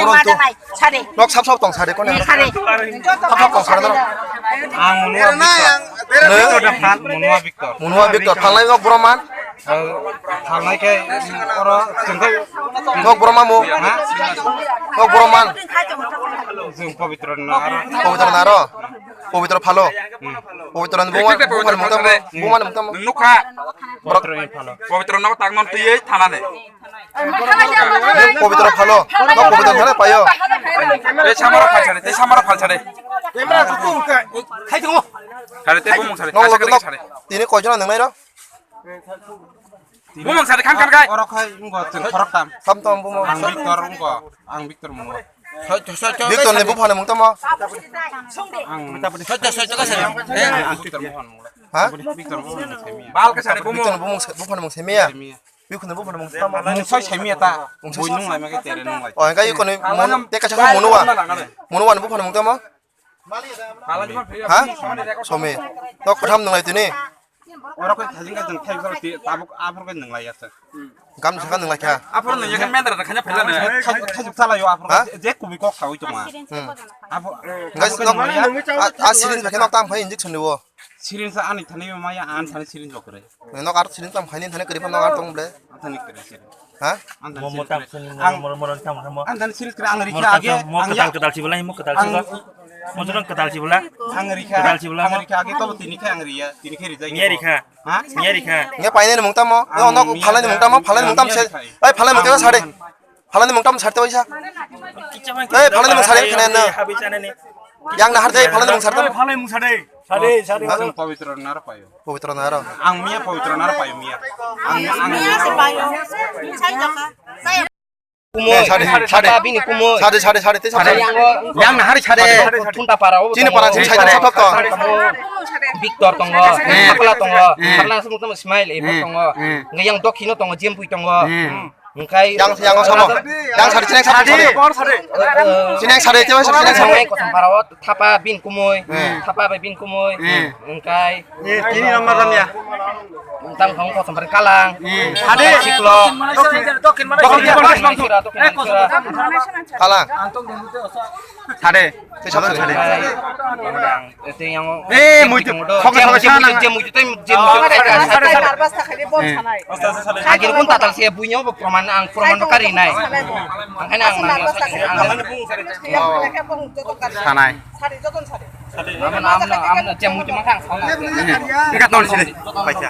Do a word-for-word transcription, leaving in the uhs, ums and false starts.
Borom tu. Sade. Nok sap sap tong sade kono. Sade. Sap sap tong sade no. Ang Munua Victor. Victor da phal, Munua Victor. Munua Victor phalnai nok borom man. Phalnai khe oro chwngkhai. Nok borom mamu. Ha? Nok borom man. Chwng Pabitra na aro. Pabitra na aro. Pabitra phalo. Pabitra ni buma buma ni mungtamo. Nukha. Pabitra ni phalo. Pabitra no tak non tiyei thanane. Pabitra phalo. Nok Pabitra thane payo. Te samara phalsare, te samara phalsare. Kare te bumung sare. Nok lok nok. Tini koijon nang nai ro? Bumung sari khan khan kai. Oro khai wngkho chwng khoroktham. Tam tam bumung. Ang Victor wngkho. Ang Victor mungo. Victor ni buphani mungtamo. Ang Victor buphani mung semiya. Ha? Victor buphani mung semiya. Bal ka sari bumung. Victor ni bumung se-, buphani mung semiya. Semiya. Victor ni buphani mung tamo. Mung soi semiya ta. Mung soi. Bui nung lai ma ke tere nung lai. Oh, engkai ko ni mun, te kaisa ko munuwa. Munuwa ni buphani mung tamo. Ha? Somi. Tok kotham nung lai tini. Oro khe thajing khe chwng thai khe tabuk aphuru khe nung lai ya chwng. Gam saka nung lai kha. Aphuru nung ya khe mendra da khanya phela ne. Thai-, thaijuk chala yo aphuru. Ha? Je kubui kok sawi tong ma. Hmm. Aphuru. Guys, nok, a, a syringe bai khe nok tam phai injection riwo. Syringe ani thani ma ya an thani syringe bokre. Nok ar syringe tam phai ni thani kri phan nok ar tong ble. An thani kri syringe. Ha? Mo mo tam sini mo mo mo tam mo. An dan sirit kra ang rikha age mo ang ya. Kedal kedal sibula mo kedal sibula. Mo jodong kedal sibula. Ang rikha. Kedal sibula. Ang rikha age to tini khe ang riya, tini khe rijai. Nia rikha. Ha? Nia rikha. Nia paine mung tamo. Yo nok phalai mung tamo, phalai mung tam se. Ai phalai mung tamo sare. Phalai mung tam sare to isa. Ai phalai mung sare khane na. Yang nahar jai phalai mung sare. Phalai mung sare. Sare, sare. Ang pawitro naro payo. Pawitro naro. Ang mia pawitro naro payo mia. Ang ang mia se payo. Sai jaka. Kumoi. Sare, sare. Sapa bini kumoi. Sare, sare, sare. Te sare. Yang nahari sare. Thunta para o. Chini para chini sai sare. Victor tongo. Akla tongo. Karna sumuk tamo smile e tongo. Ngai yang dokhino tongo, jempui tongo. Engkai yang yang samo. Yang sari chineng sari. Chineng sari chineng sari. Kosong parao thapa bin kumui. Thapa bai bin kumui. Engkai. Tini nama ramya. Tang thong kosong pari kalang. Hade. Siklo. Dokhin dokhin mana? Dokhin mana? Kalang. Hade. Tei sab sari. Tei yang. Eh, muitu. Khok khok sana. Je muitu tei je muitu. Sare sare. Nervous ta khali bol sanai. Agir kun tatal se buinyo bo proman ang proman bo kari nai. Ang khana ang nervous ta khali. Sanai. Sare joton sare. Amna amna amna je muitu ma khang sana. Ika ton sini. Paisa.